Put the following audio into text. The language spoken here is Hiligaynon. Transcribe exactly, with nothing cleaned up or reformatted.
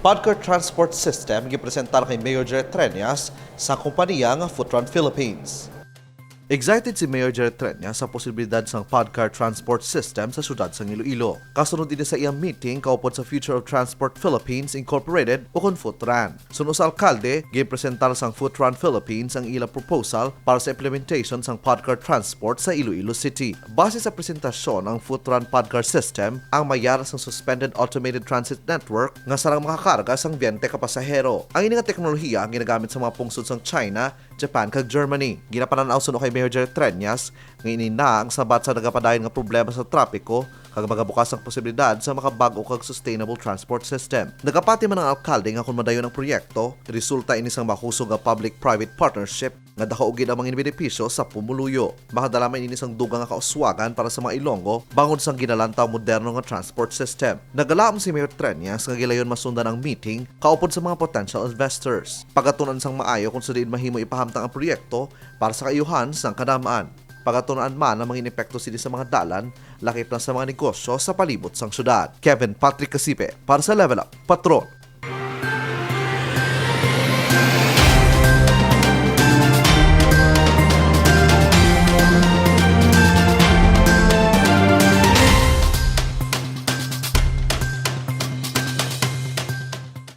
Podcar Transport System gipresentar kay Mayor Jerry Treñas sa kompanya nga Footran Philippines. Excited si Mayor Jerry Treñas sa posibilidad sang Podcar Transport System sa siyudad sang Iloilo. Kasunod ini sa iyang meeting kaupod sa Future of Transport Philippines Incorporated, ukon Footran. Suno sa alkalde, ginpresentar sang Footran Philippines ang ila proposal para sa implementation sang Podcar Transport sa Iloilo City. Base sa presentasyon, ang Footran Podcar System ang mayar sang suspended automated transit network nga sarang makakarga sang twenty ka pasahero. Ang ini nga teknolohiya ang ginagamit sa mga pungsod sang China, Japan, kag Germany. Ginapanan-aw suno kay Mayor Jerry Treñas nga ini na ang sabat sa nagapadayon nga problema sa trapiko kag magabukas ang posibilidad sa makabag-o kag sustainable transport system. Nagapati man ang alkalde nga kon madayon ang proyekto, resulta ini sang makusog nga public-private partnership nga daku gid ang mga benepisyo sa pumuluyo. Makadala man ini sang dugang nga kauswagan para sa mga Ilonggo bangod sang ginalantaw moderno nga transport system. Nagalaom si Mayor Treñas nga gilayon masundan ang meeting kaupod sa mga potential investors. Pagatun-an sang maayo kung sa diin mahimo ipahamtang ang proyekto para sa kaayuhan sang kadam-an. Pagatun-an man ang mga epekto sini sa mga dalan, lakip na sa mga negosyo sa palibot sang syudad. Kevin Patrick Casipe para sa Level Up Patrol.